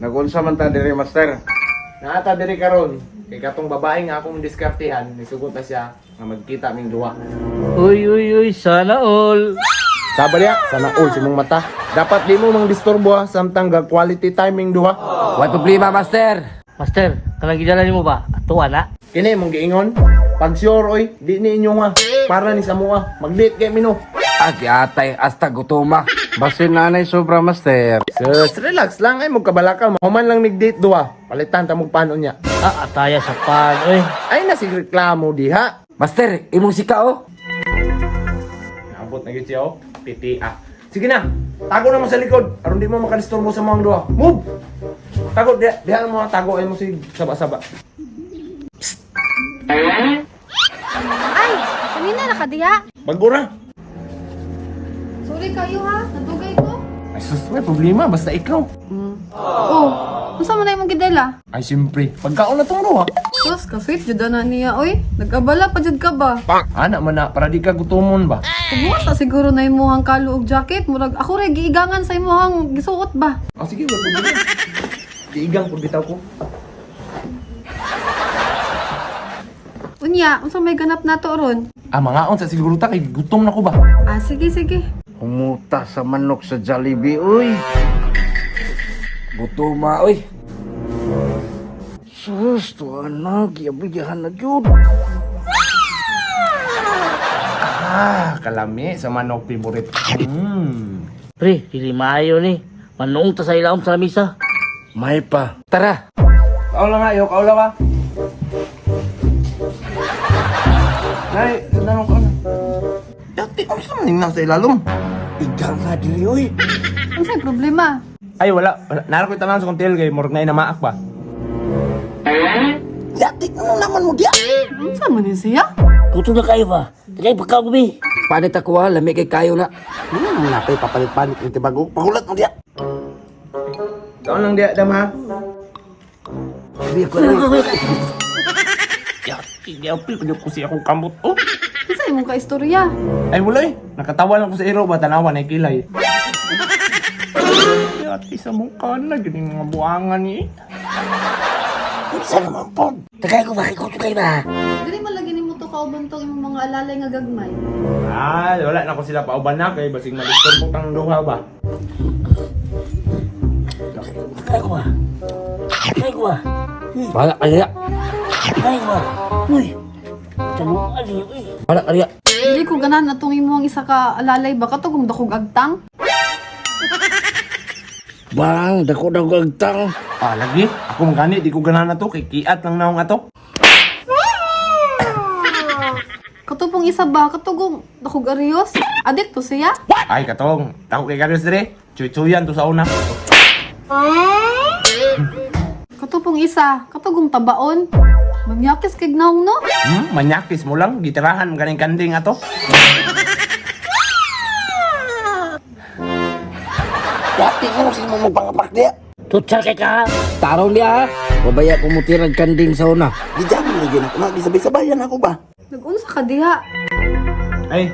Nagunsa man ta diri, master. Naata diri karon kay katong babae nga akong diskartehan, nisugot na siya nga magkita ming duha. Uy, uy, uy, sana all. Saba diya, sana all sa imong mata. Dapat di mo mang disturbo ha, samtang ga quality timing duha. Way problema, master. Master, kanang gidala nimo ba? Atuwa na. Kini mong giingon, pag sure oy, di ni inyo nga. Para ni sa mua, mag-date kay mino. Agi atay hasta gutuma. Basin nanay sobra, master. Sus, relax lang ay magkabalaka, mahuman lang mig-date duha. Palitan ta mong paano niya. Ah, ataya sa pan, uy. Ay na sig reklamo diha. Master, imong sika oh. Naabot na gyud siya oh. PTA. Sige na, tago na mo sa likod aron di mo makadisturbo sa mga duha. Move. Tago diha, diha mo tago ay mo si saba-saba. Ay, kanina nakadiha. Bago ra. Sorry kayo ha, nadugay ko. Ay sus, may problema basta ikaw. Oh, unsa man na imong gidala? Ay siyempre, pagkaon na tong duha. Sus, ka-sweet jud na niya oy. Nag-abala pa jud ka ba? Ana man na para di ka gutomon ba. Pugwas na siguro na imong kalo og jacket, murag ako ra giigangan sa imong gisuot ba. Oh, sige, wala problema. Giigang pud bitaw ko. Unya, unsa may ganap nato ron? Ah, mangaon sa siguro ta kay gutom na ko ba. Ah, sige sige. Humuta sa manok sa Jollibee, uy. Gutuma oy. Sus, tuwa na, giabiyahan na jud. Ah, kalami sa manok favorite. Pre, dili maayo ni. Manuong ta sa ilawom sa lamisa. May pa. Tara. Kaula nga, yo, kaula ka. Nay, sundan ko na. Dati, ang sa maning nasa ilalom. Igang nga diri, uy. Unsay problema? Ay, wala. Wala. Nara ko'y tanan sa kong tiil kay murag na inamaak ba. Dati, ano naman mo diya? Unsa man ni siya? Gutom na kayo ba? Tagay pagkaon bi. Panit ako ha, lami kay kayo na. Napay papalit-palit ng tibago. Pahulat mo diya. Kaon lang diya, dam ha. Abi ko na. Yati, giapil ko ko siya akong kamot. Oh. Unsa imong kaistorya? Ay, wala eh. Nakatawa lang ko sa iro ba, tanawa na kilay. Yati sa mukha na, ganing mga buangan ni. Unsa naman po? Tagay ko ba? Gutom kayo ba? Dili man lagi nimo to kauban tong imong mga alalay nga gagmay. Ah, wala na ko sila pauban na kay basig madisturbo kang duha ba. Tagay ko ba? Tagay ko ba? Bahala ka niya. Tagay ko ba? Uy. Tanong ali, uy. Bahala ka niya. Dili ko ganahan atong imong isa ka alalay ba katong dakog agtang? Bang, dako dako agtang. Ah, lagi. Ako man gani, di ko ganahan na to. Kay kiat lang naong ato. Katupong isa ba katugong dakog arios? Adik to siya? Ay, katong. Tako kay Karius dire. Chuy-chuyan to sa una. Katupong isa, katugong tabaon. Manyakis kay gnaong no? Manyakis mo lang. Gitirahan mo ganing kanding ato. Dati, ano sa mo magpangapak diya? Tutsar kay ka. Tarong niya ha. Babaya kumutirag kanding sa una. Gijaman lagi na. Kuna, gisabay-sabayan ako ba? Nagunsa ka diha? Ay,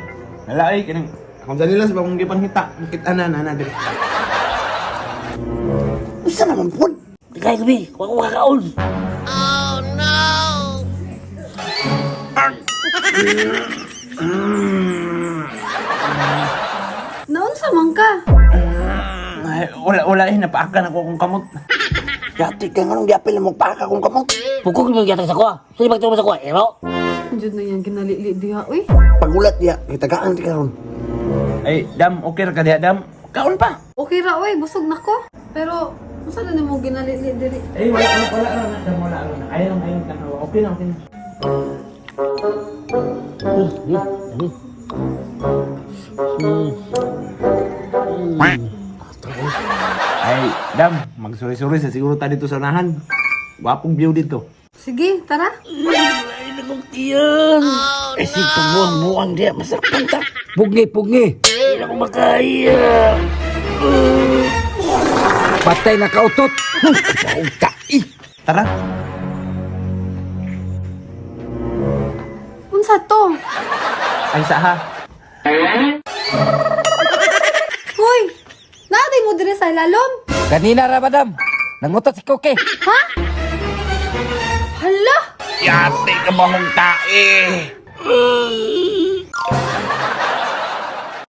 wala ay. Kining, akong janilas ba kung gipanghita. Kita na, na, na, dire. Unsa naman po? Tagay ko bi. Wa ko kakaon. Naunsa man ka? Ay, wala, wala eh. Napaakan ako akong kamot. Dati ka nga nung giapil mo paka kung kamot. Pugkog mo gyatag sa kuha. Sige pagtulong sa kuha. Ero. Jud na yang ginalili diha uy. Pagulat diya, kitagaan ti karon. Ay, dam, okay ra ka diha, dam. Kaon pa. Okay ra uy, busog na ko. Pero unsa na nimo ginalili diri? Ay, wala, wala, wala, wala, dam, wala, wala. Ayaw lang, ayaw lang. Okay na, okay na. Ay, dam, magsuri-suri sa siguro ta dito sa unahan. Gwapong view dito. Sige, tara. Ay, nagong tiyan. Eh, sige, buwang-buwang diya, masakpan ta. Pugni, pugni. Hindi na ko makaya. Patay na kautot. Kauta. Eh. Tara. Unsa to? Ay, sa ha. Hoy! Naaday mo diri sa ilalom. Kanina ra madam. Nangutot si Cookie. Ha? Hala! Yate ka bahong tae.